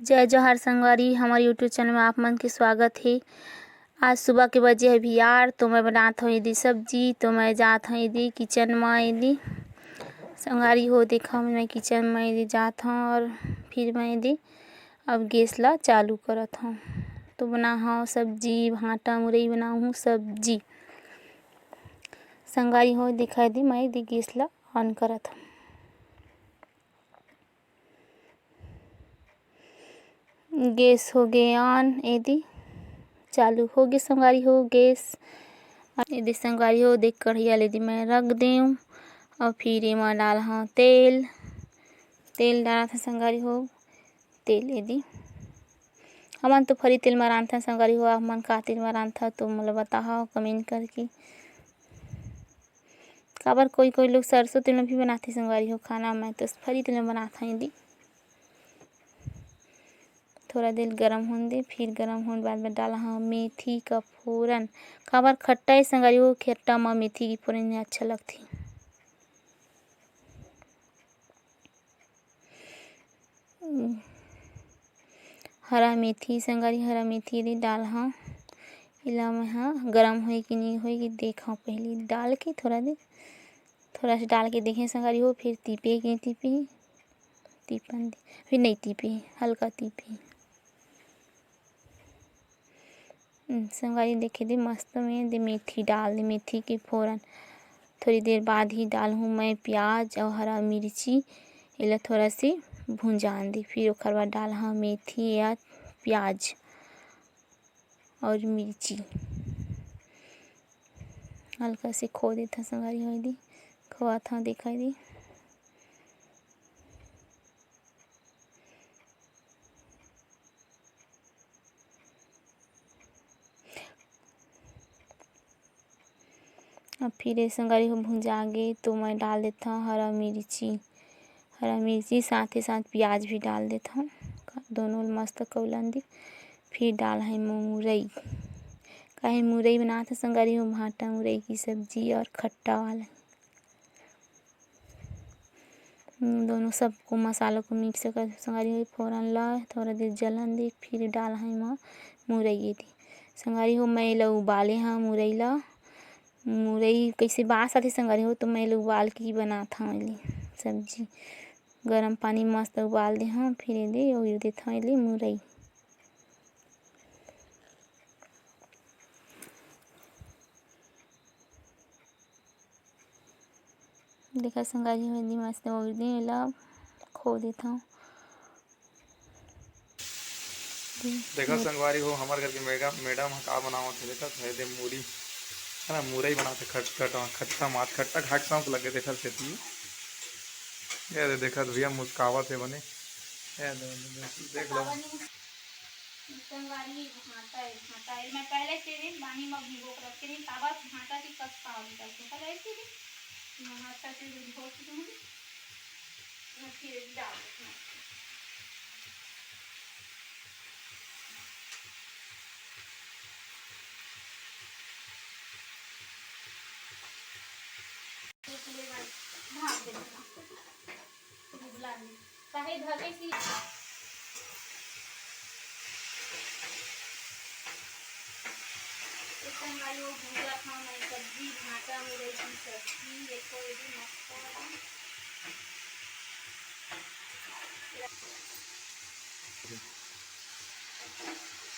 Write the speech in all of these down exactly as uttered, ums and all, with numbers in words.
जय जोहार संगवारी, हमर YouTube चैनल में आप मन के स्वागत हे। आज सुबह के बजे हे अभी आठ, तो मैं बनात हव एदे सब्जी, तो मैं जात हव एदे किचन में। एदे संगवारी हो, देखा मैं किचन में एदे जात हव और फिर मैं एदे अब गैस ला चालू करत हव। तो बनाहूँ सब्जी, भांटा मुरई बनाहूँ सब्जी। संगवारी हो, देखा एदे मैं एदे गैस ला on करत हव। गैस हो गे on, एदे चालू हो गे संगवारी हो गैस। एदे संगवारी हो, देख कढ़ैया ले एदे मैं रख देव और फिर एमा डालहूँ तेल। तेल डालत हव संगवारी हो, तेल एदे। हमन तो फरी तेल म रांधथन संगवारी हो, आप मन का तेल म रांधथव तो मोला बताहव comment करके। काबर कोई कोई लोग सरसों तेल में भी बनाथे संगवारी हो खाना, मैं तो फरी तेल में बनात हव एदे। थोड़ा देर गरम होन दे, फिर गरम होन बाद में डालहूँ मेथी का फोरन। काबर खट्टा हे संगवारी हो, खट्टा में मेथी की फोरन अच्छा लगथे। हरा मेथी संगवारी, हरा मेथी एदे डालहूँ। एला मैं हा गरम होए कि नहीं होए कि देखहूँ पहले डाल के थोड़ा देर, थोड़ा सा डाल के देखें संगवारी हो, फिर तीपे कि नहीं तीपे, तीपन दे, फिर नहीं तीपे, हल्का तीपे। हम्म, संगवारी देखे दे मस्त में दे मेथी डाल दे, मेथी के फोरन। थोड़ी देर बाद ही डालहूँ मैं प्याज और हरा मिर्ची, एला थोड़ा से भुंजान दे, फिर ओकर बाद डालहूँ मेथी या प्याज और मिर्ची। हल्का से खो देथव संगवारी हो एदे, खोआत हव देखा एदे। अब फिर ये संगवारी हो भुंजा गे तो मैं डाल देथव हरा मिर्ची, हरा मिर्ची साथे साथ प्याज भी डाल देथव। दोनों ल मस्त कौलन दे, फिर डालहूँ मुरई। काहे मुरई बनात हव संगवारी हो, भांटा मुरई की सब्जी और खट्टा वाला। हम्म, दोनों सबको मसाला को mix कर संगवारी हो, फोरन ला थोड़ा देर जलन दे, फिर डालहूँ एमा मुरई एदे। संगवारी हो, मैं एला उबाले हव मुरई ला। मुरई कइसे बास आथे संगवारी हो, तो मैं एला उबाल के ही बनात हव एले सब्जी। गरम पानी मस्त उबाल दे हव, फिर एदे ओइर देथव एले मुरई। देखा संगवारी हो, एदे मस्त ओइर दे, एला खो देथव। देखा संगवारी हो, हमर घर के मेगा-, मैडम ह का बनावत हे, देखत हे, एदे मुरी, है ना, मुरई बनात हे, खट-, खट-, खट्टा मात, खट्टा खा के शौक लगे, देखत सेती। ये दे, देखत भैया मुस्कावत हे बने। ये दे, दे, दे, देख लो। संगवारी, भांटा हे, भांटा हे। मैं पहले से भी पानी में भिगो के रखे रही, काबर भांटा के कस पावल करके। पहले ऐसे भी मैं अच्छा से धो चुकी हूँ। मैं फिर डाल देती हूँ।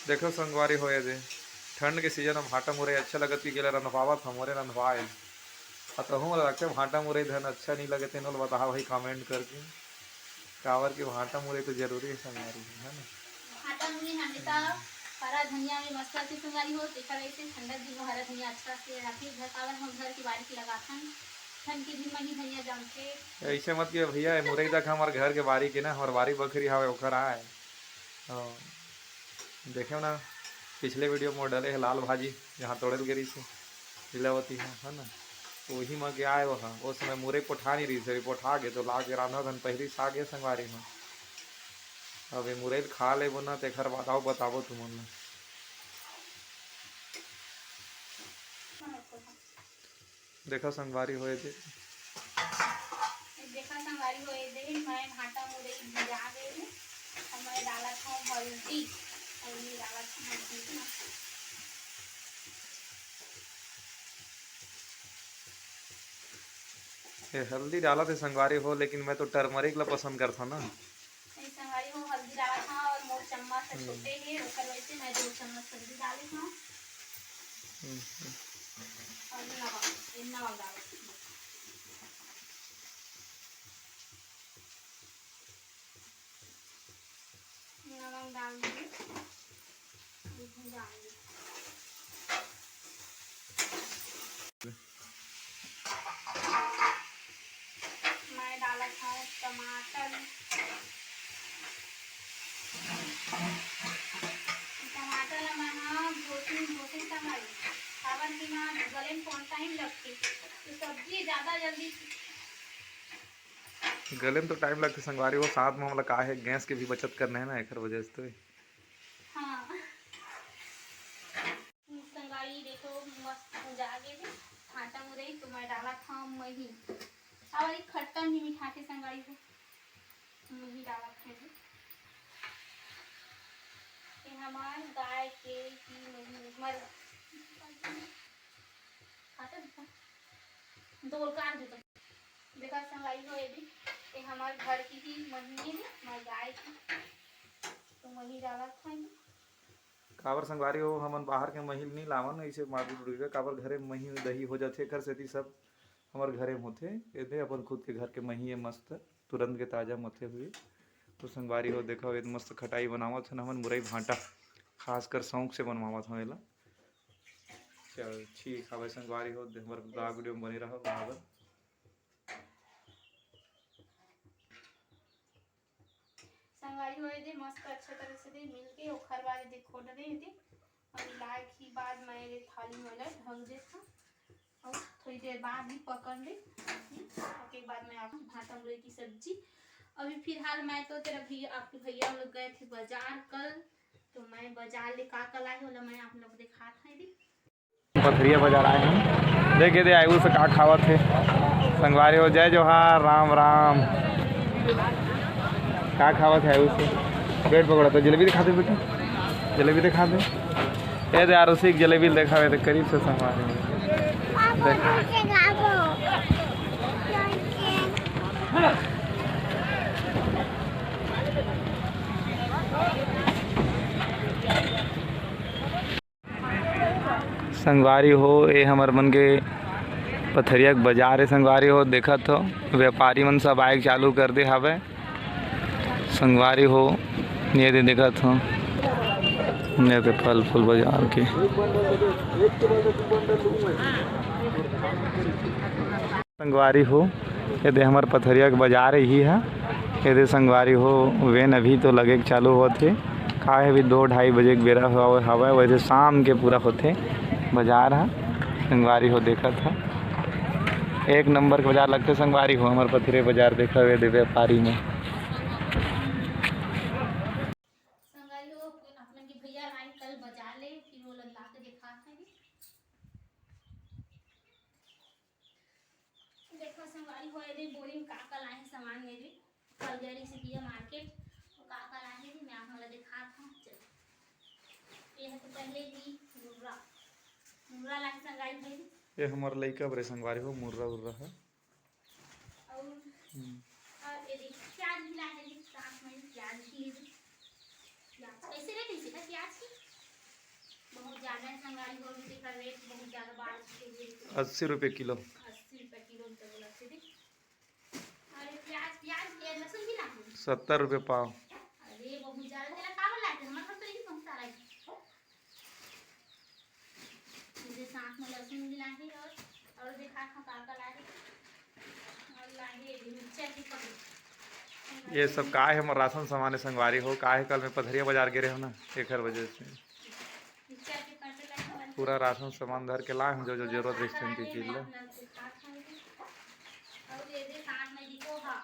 देखो संगवारी हो एदे, ठंड के सीजन में भांटा मुरई अच्छा लगत कि गेला रंधवावत हम, मोरे रंधवाए। आ तहूँ मोला लगथे भांटा मुरई धन अच्छा नहीं लगे, तेनो ल बताहा भाई comment करके। काबर के भांटा मुरई तो जरूरी हे संगवारी हो, है ना? भांटा मुरई हमेशा हरा धनिया में मस्त लगथे संगवारी हो, तेखर वजह से ठंडा दिन में हरा धनिया अच्छा से आथे। घर काबर हम घर के बारी के लगाथन, ठंड के दिन में ही धनिया जमथे। ऐसे मत के भैया, ये मुरई तक हमार घर के बारी के ना, हमार बारी बखरी हावे ओखर आए। हाँ। देखेव ना, पिछले video में वो डले हे लाल भाजी, जहाँ तोड़े ल गे रहिस हे, लीलावती ह, है ना? तो वही म गे आए वो ह। ओ समय मुरई पोठा नहीं रहिस हे, पोठा गे तो ला के रांधा धन पहिली साग हे संगवारी हो। अब ये मुरई ल खा लेबो ना, तेखर बाद आओ बताबो तुमन ला। देखा संगवारी हो एदे। देखा संगवारी हो एदे, मैं भांटा मुरई भुंजा गे हे। अब मैं डालत हव ये हल्दी डालत हे संगवारी हो, लेकिन मैं तो टर्मरिक ला पसंद करथों ना। नहीं, संगवारी हो, हल्दी डालत हंव और मोर चम्मच ह हम्म। छोटे हे, ओकर वजह से मैं दो चम्मच हल्दी डाले हंव। हम्म, हम्म। और नमक, ये नमक डालत हंव। नमक डाल दिए। ये भुंजा आलू। मैं डालत हंव टमाटर। टमाटर ला मैं ह धोती, धोती संगवारी, काबर कि ना गले में थोड़ा टाइम लगथे, तो सब्जी ज्यादा जल्दी गले में तो टाइम लगथे संगवारी हो, साथ में हमला का हे, गैस के भी बचत करना हे ना, एकर वजह से तो। हाँ। संगवारी देखो, मस्त भुंजा गे हे भांटा मुरई, तो मैं डालत हंव मही। अब ये खट्टा भी मिठाथे संगवारी हो, मही डालत हंव। ये हमार गाय के ही मही, मर खाते दोल काट देते। देखा संगवारी हो, ये भी, ये हमार घर की ही मही हे, हमार गाय की, तो मही डालत हंव। काबर संगवारी हो, हमन बाहर के मही ल नी लावन, अइसे market उर्केट, काबर घरे म मही दही हो जाथे, एखर सेती सब हमर घरे म होथे। एदे अपन खुद के घर के मही हे, मस्त, तुरंत के ताजा मथे हुए। तो संगवारी हो, देखव, एदे मस्त खटाई बनावत हन हमन, मुरई भांटा, खासकर शौक से बनवावत हन एला। चल ठीक हवय संगवारी हो, हमर vlog video म बने रहव, बराबर। संगवारी हो, एदे मस्त अच्छा तरह से दे मिल के ओखर बाद एदे खोट दे एदे, और मिलाए के बाद मैं एदे थाली में ला ढक देत हंव, और थोड़ी देर बाद ही पकन दे। हम्म, ओके बाद में आप भांटा मुरई की सब्जी। अभी फिलहाल मैं तो तेरा भैया, आपके भैया हम लोग गए थे बाजार कल, तो मैं बाजार ले का का लाए ओला मैं आप लोग दिखात हंव एदे। पथरिया बाजार आए हन। देखे दे आयुष का खावत हे। संगवारी हो, जय जोहार, राम राम। का खावत हे आयुष? ब्रेड पकौड़ा। तो जलेबी दिखा दे बेटा, जलेबी दिखा दे। ए दे आरुषि के जलेबी ल देखावे दे करीब से संगवारी हो। देख। संगवारी हो, ए हमर मन के पथरिया के बाजार हे संगवारी हो, देखत हो, व्यापारी मन सब आए के चालू कर दे हावय संगवारी हो। ये दे देखत हो, ये दे फल फूल बाजार के। संगवारी हो, एदे हमर पथरिया के बाजार इही ह। एदे संगवारी हो, वेन अभी तो लगे के चालू होत हे, का हे, अभी दो ढाई बजे के बेरा हव-, हवय, वैसे शाम के पूरा होथे बाजार ह। संगवारी हो, देखत ह, एक नंबर के बाजार लगथे संगवारी हो, हमर पथरिया बाजार। देखव एदे व्यापारी में। संगवारी हो, आप मन के भैया आए कल बाजार ले, फिर वो ला के दिखात हे। देखो संगवारी हो, एदे बोरी में का का लाए हे सामान मेरे। कल गए रहिस भैया market, तो का का लाए हे मैं आप मन ला दिखात हंव। चलो, ये है तो पहले ही मुर्रा, मुर्रा लाए संगवारी भाई। ये हमर लइका बरे संगवारी हो, मुर्रा उर्रा है। और, हम्म। और ये देखिए, प्याज भी लाए हैं, साथ में प्याज भी है। प्याज कैसे रेट है इसका, प्याज की? बहुत ज्यादा है संगवारी हो, भी देखा रेट बहुत ज्यादा बाढ़ चुके हैं। अस्सी रुपये किलो। अस्सी रुपये किलो तो बोला थे, देख। अरे प्याज, प्याज, ये लहसुन भी लाए हैं। सत्तर रुपये पाव। अरे बहुत ज्यादा, तेरा काबर लाए थे? हमारे पास तो यही बहुत सारा है। मुझे साथ में लहसुन भी लाए हैं और, और देखा था का का लाए हैं। और लाए हैं मिर्चा की पकड़ी। ये सब का है, हमर राशन सामान है संगवारी हो, का है, कल मैं पथरिया बाजार गे रहे हो ना, एकर वजह से। मिर्चा की पकड़ी लाए हैं। पूरा राशन सामान धर के लाए हूँ, जो, जो जरूरत रही, तेन चीज ला। और ये दे साथ में भी पोहा,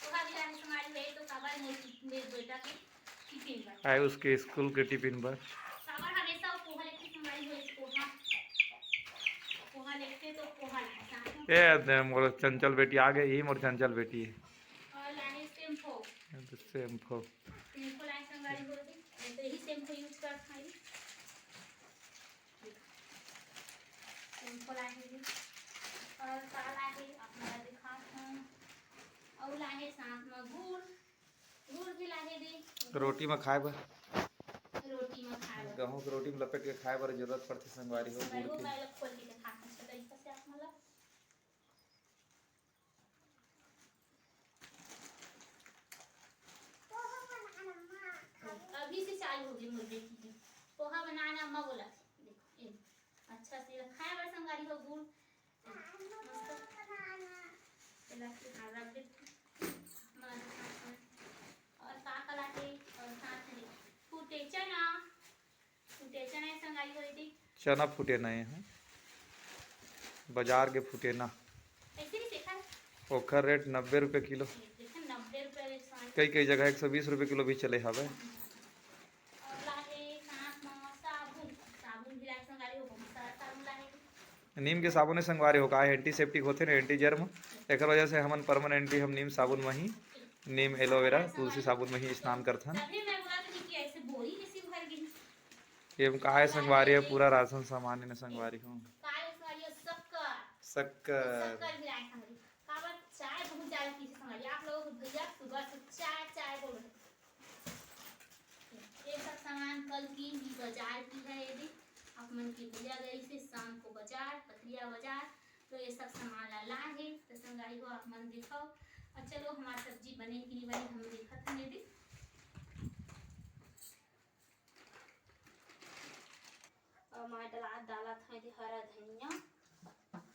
पोहा भी लाए हैं संगवारी हो, तो काबर मोर, मेरे बेटा के टिफिन बर। आए उसके स्कूल के टिफिन बर। काबर हमेशा वो पोहा लेके संगवारी हो, पोहा, पोहा लेके तो पोहा लाए साथ में। ए, दे, मोर चंचल बेटी आ गई, यही मोर चंचल बेटी है। और लाए शैम्पू। ये तो शैम्पू। शैम्पू लाए संगवारी हो, ये तो यही शैम्पू use करत हई। लाहे दी। और का लाहे, आप मन ला दिखात हूँ। और लाहे साथ में गुड़, गुड़ भी लाहे दी। रोटी में खाए बर। रोटी में खाए बर। गहूं के रोटी में लपेट के खाए बर जरूरत पड़थे संगवारी हो, गुड़ के। मैं लोग खोल के दिखात हूँ, चलो, इस तरह से आप मन ला। अभी से चालू हो गई मोर बेटी के। पोहा बनाना अम्मा बोला थी। देखो, ये अच्छा से खाए बर संगवारी हो गुड़। मस्त। तेला के हाँ रख दे। और का का लागे? और साथ में फूटे चना। फूटे चना है संगवारी हो दीदी। चना फूटे नहीं है, बाजार के फूटे ना। ऐसे नहीं सीखा है? ओखर रेट नब्बे रुपये किलो। ये देखो, नब्बे रुपये रेट संगवारी। कई कई जगह एक सौ बीस रुपये किलो भी चले हवे। और लाहे साथ में साबुन, साबुन भी लाहे संगवारी हो, बहुत सारा साबुन लाहे। नीम के साबुन है संगवारी हो, का एंटीसेप्टिक होथे ना, एंटी जर्म, एकर वजह से हमन परमानेंटली हम नीम साबुन में ही, नीम, एलोवेरा, तुलसी साबुन में ही स्नान करथन। तभी मैं बोला था कि ऐसे बोरी कैसे भर गई। ये का है संगवारी है, पूरा राशन सामान है ना संगवारी हो। का है संगवारी हो? शक्कर। शक्कर। शक्कर भी लाए संगवारी। काबर चाय बहुत ज्यादा पीथे संगवारी। आप लोगों के भैया सुबह से चाय, चाय बोल रहे। ये सब सामान कल की भी बाजार की है। ये देख, आप मन की भैया गई से शाम को बाजार, पथरिया बाजार, तो ये सब सामान ला लाए है। तो संगवारी हो, आप मन दिखाओ। और चलो, हमारी सब्जी बने कि नहीं बने, हम देखत हन। ये देख, और मैं डालत, डालत हूँ ये हरा धनिया।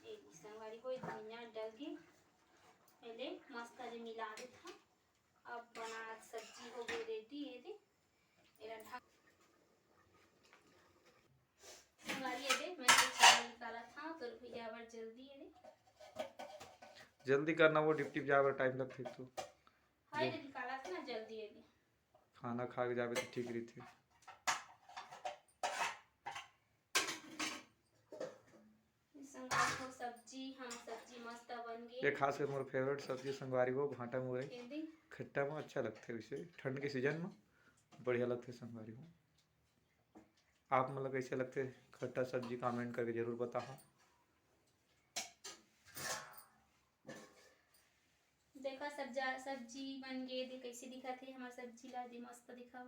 ये संगवारी हो, धनिया डल के पहले मस्त ले मिला देत हूँ। अब बना सब्जी हो गई रेडी। ये दे, एला ढक। संगवारी ये दे, मैं तो चावल निकालत हूँ, तोर भैया बर जल्दी ये दे। जल्दी करना, वो ड्यूटी जाए बर टाइम लगथे तो। हाँ, ये दे। निकालत ना जल्दी ये दे। खाना खा के जाबे तो ठीक रहिथे। संगवारी हो सब्जी, हाँ, सब्जी मस्त बन गे। ये खास कर मोर फेवरेट सब्जी संगवारी हो, भांटा मुरई। ये दे। खट्टा में अच्छा लगथे, वैसे ठंड के सीजन में बढ़िया लगथे संगवारी हो। आप मन ला कैसे लगथे खट्टा सब्जी, कमेंट करके जरूर बताओ। देखा सब्जा-, सब्जी बन गे दे, कैसे दिखत हे हमर सब्जी ला दे, मस्त दिखा।